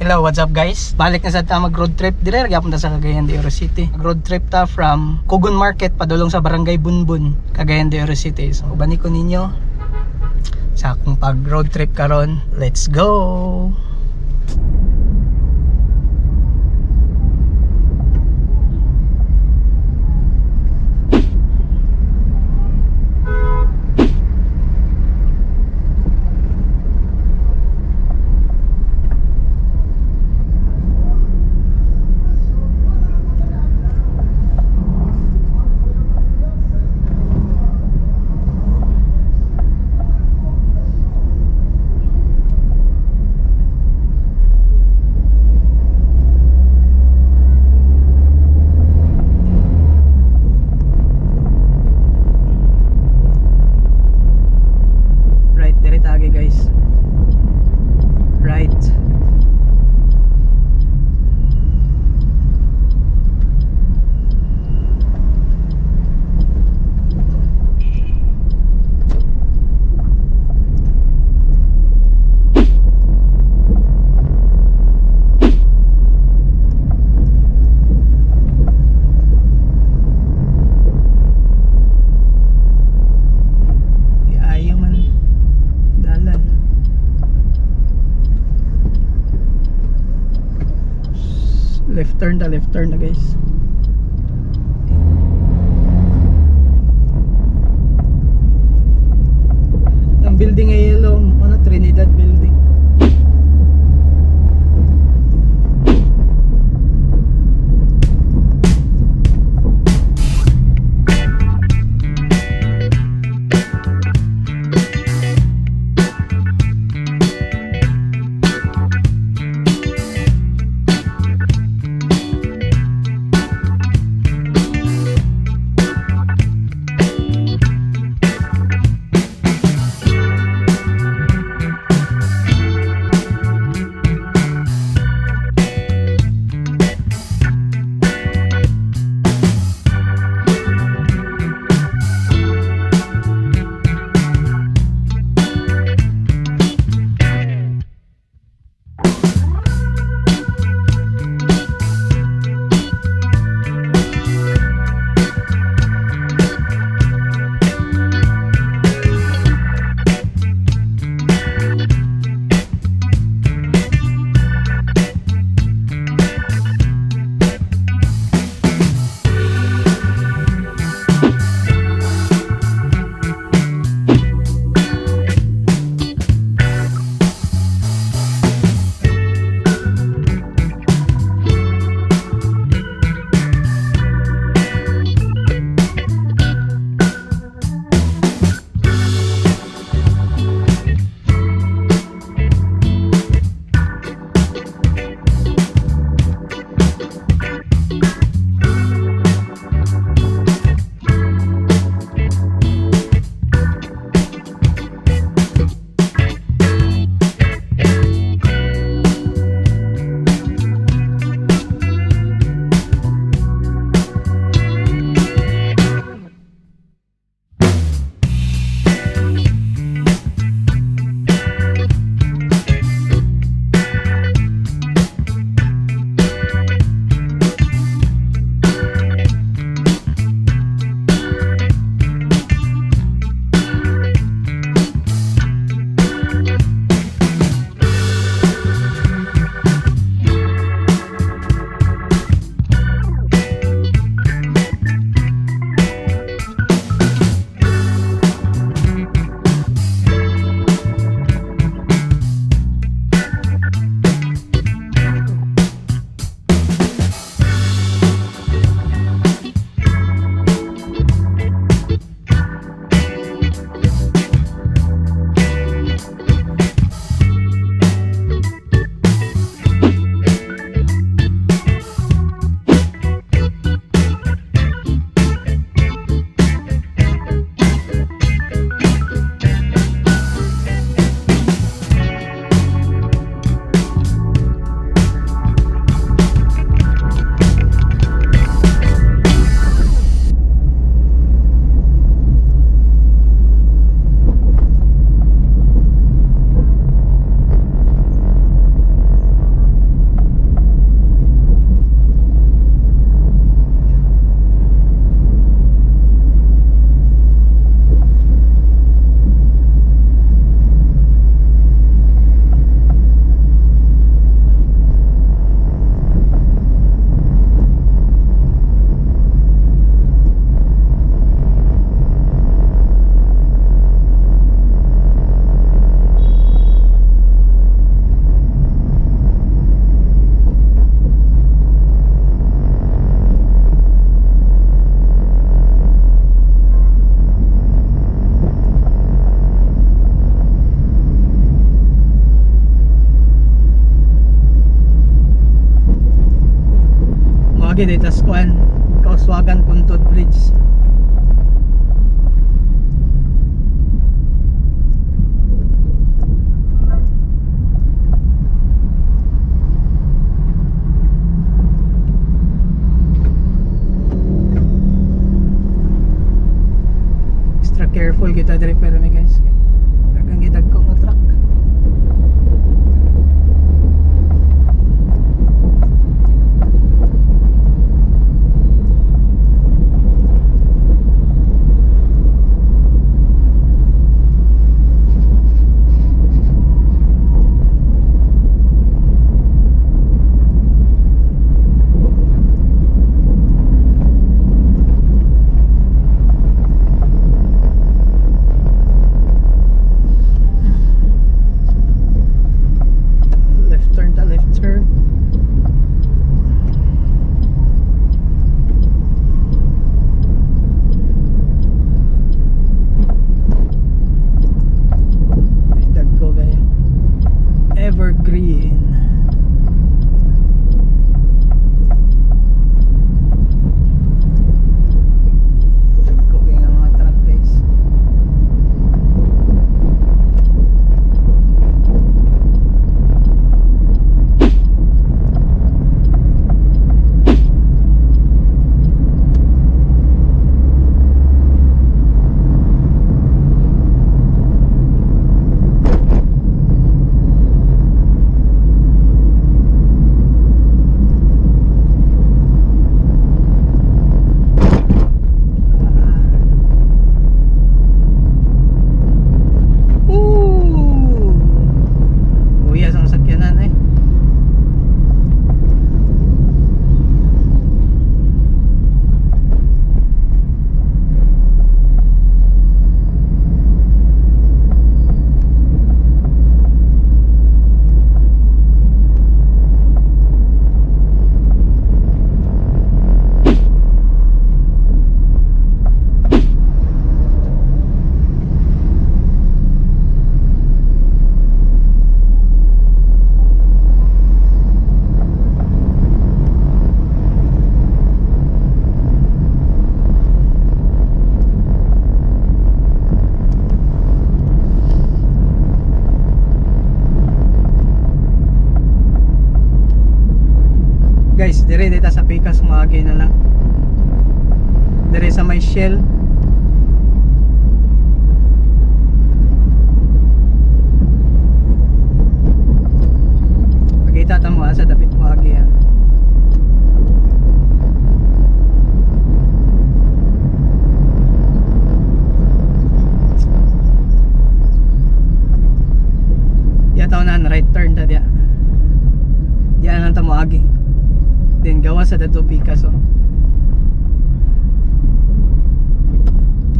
Hello, what's up, guys? Balik na sa ta mag road trip dire gyapon ta sa Cagayan de Oro City. Mag road trip ta from Kugon Market padulong sa Barangay Bunbun, Cagayan de Oro City. So ubani ko ninyo sa akong pag road trip karon. Let's go. Right, dire tage, guys. Right. Ayaw man dalan. Left turn na, guys. Ang building ay yellow, ano, Trinidad Building. Muagi dito sa kuan, Kauswagan Puntod Bridge. Extra careful kita diri pero mi, guys. Daghang gitag ko nga truck. Left turn ta, left turn. Dagko kayo. Evergreen. Dagko kayo nga mga truck, guys. Ooh! Uya sa sakyanan eh. Guys, dire dito sa Pikas moagi na lang. Dire sa may Shell. Pagkita ta mo asa dapit moagi ha. Diya taon right turn ta diya. Diya lang ta moagi. Then gawa sa dato Picasso.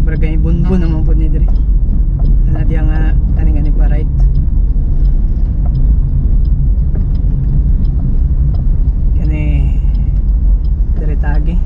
Barangay Bunbun naman po ni diri. Ana diya nga kaning ani pa right. Kani diri tagi.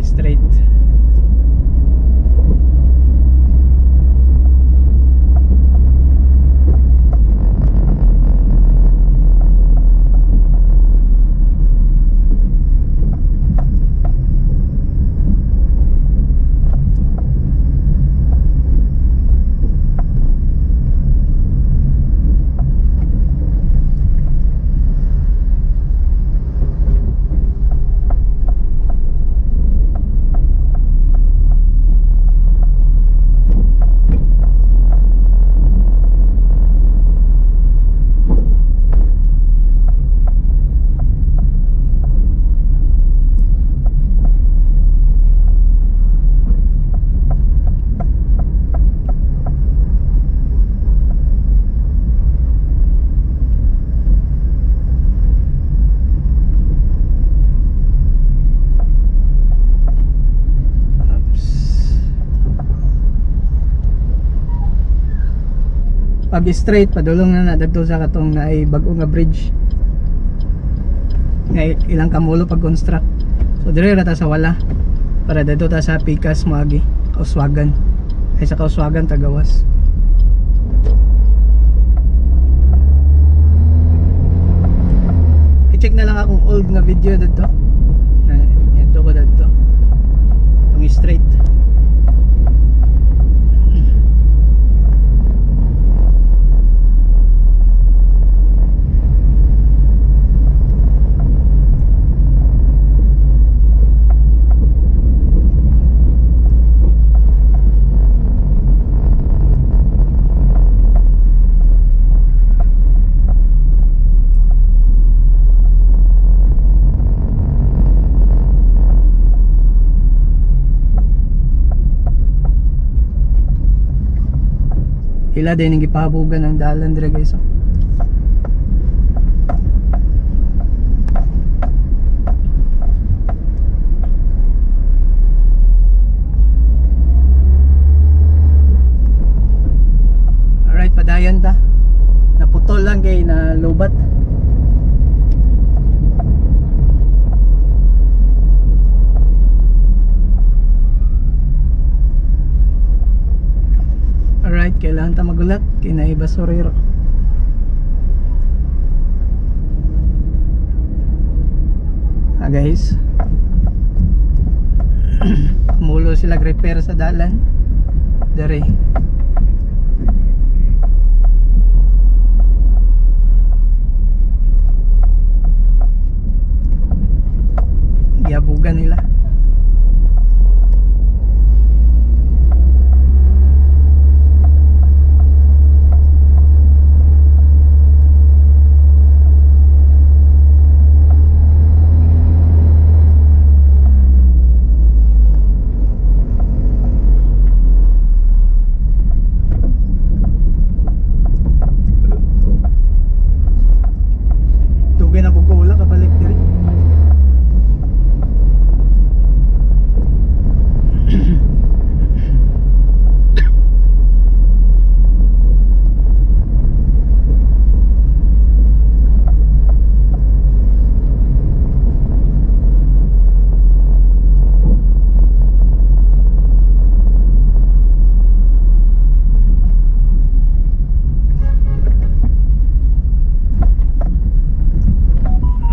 Straight. Oops. Pag straight, padulong na na dadto sa katong naay bag-o nga bridge. Nga ilang kamulo pag construct. So dire ra ta sa wala para dadto ta sa Pikas moagi, Kauswagan. Ay, sa Kauswagan tagawas. I-check na lang akong old nga video dadto. Na niadto ko dadto. Itong straight. Ila din ang gipahabugan ng dalan dire, guys. Oh. Alright, padayon ta. Naputol lang kay na lubat. Alright, kailangan ta magulat kay naay basurero. Ah, guys. Mulo sila repair sa dalan. Dere. Gihabugan nila. Dugay na pud ko wala kabalik diri.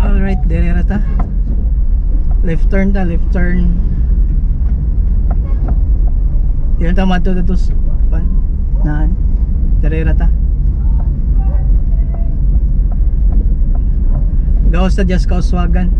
Alright, dere ra ta. Left turn ta, left turn. Di na ta madto dito sa pan. Naan. Dere ra ta. Gawas ta just Kauswagan.